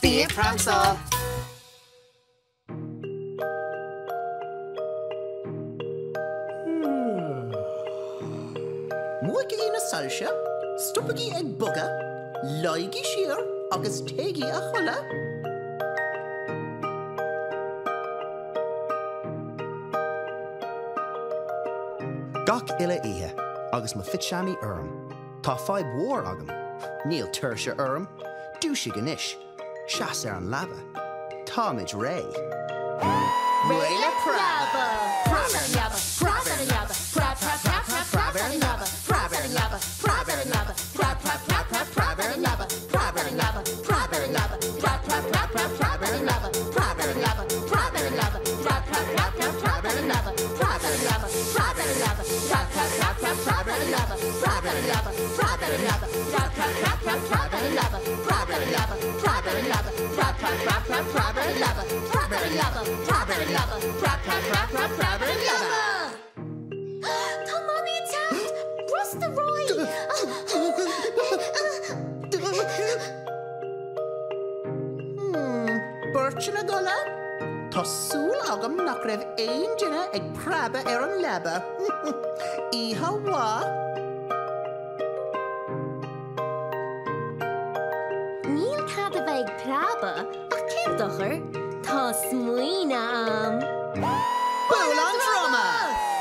Bí ag pramsáil! Múchaigí na soilse, stopaigí ag bogadh, luígí siar agus téigí a chodladh. Gach uile oíche agus mo phitseámaí orm, tá fadhb mhór agam, níl tuirse orm, dúisigh anois, seas ar an leaba, táimid réidh. Réidh le preabadh! Preab ar an leaba, preab ar an leaba, preab, preab, preab, preab, preab ar an leaba, preab ar an leaba, preab ar an leaba, preab, preab, preab, preab, preab ar an leaba, preab ar an leaba, preab ar an leaba, preab, preab, preab, preab, preab ar an leaba, preab ar an leaba, preab ar an leaba, preab, preab, preab, preab, preab ar an leaba, preab ar an leaba, preab ar an leaba, preab, preab, preab, preab, preab ar an leaba, preab ar an leaba, preab ar an leaba, preab, preab, preab, preab, preab ar an leaba, preab ar an leaba, preab ar an leaba, preab, preab, preab, preab, preab ar an leaba, preab ar an leaba, preab ar an leaba, preab, preab, preab, preab, preab ar an leaba. Tá Mamaí ag teacht! Brostú ar aghaidh! Beirt ina gcodladh? Tá súil agam nach raibh aon duine ag preabadh ar an leaba. Oíche mhaith! Níl cead a bheith ag preabadh, ach cén dochar? Tá smaoineamh a'm! Buail an druma!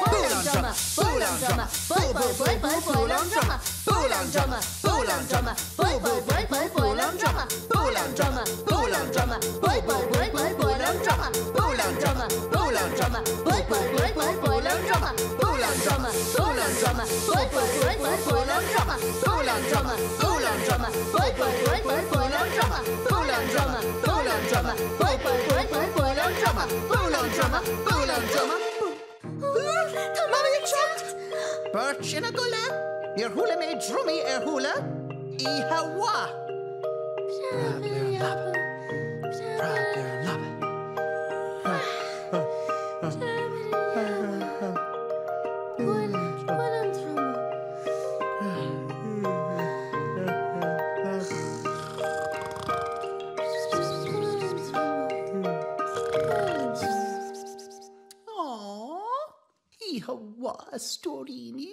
Buail an druma! Buail an druma! Buail, buail, buail, buail, buail an druma! Buail an druma! Buail an druma! Buail, buail, buail, buail, buail an druma! Buail an druma! Buail an druma! Buail, buail, buail, buail, buail an druma! Buail an druma! Buail an druma! Buail, buail, buail, buail, buail an druma! Buail an druma! Buail an druma! Buail, buail, buail, buail, buail an druma! Buail an druma! Buail an druma! Buail, buail, buail, buail, buail an druma! Buail an druma! Buail an druma! Buail, buail, buail, buail, buail an druma! Buail an druma! Buail an druma! Tá Mamaí ag teacht! Beirt ina gcodladh! Níor chuala mé drumaí ar chuala. Oíche mhaith! Preab ar an leaba. Preab ar an leaba. Buail, buail an druma. Aww, oíche mhaith a stóiríní.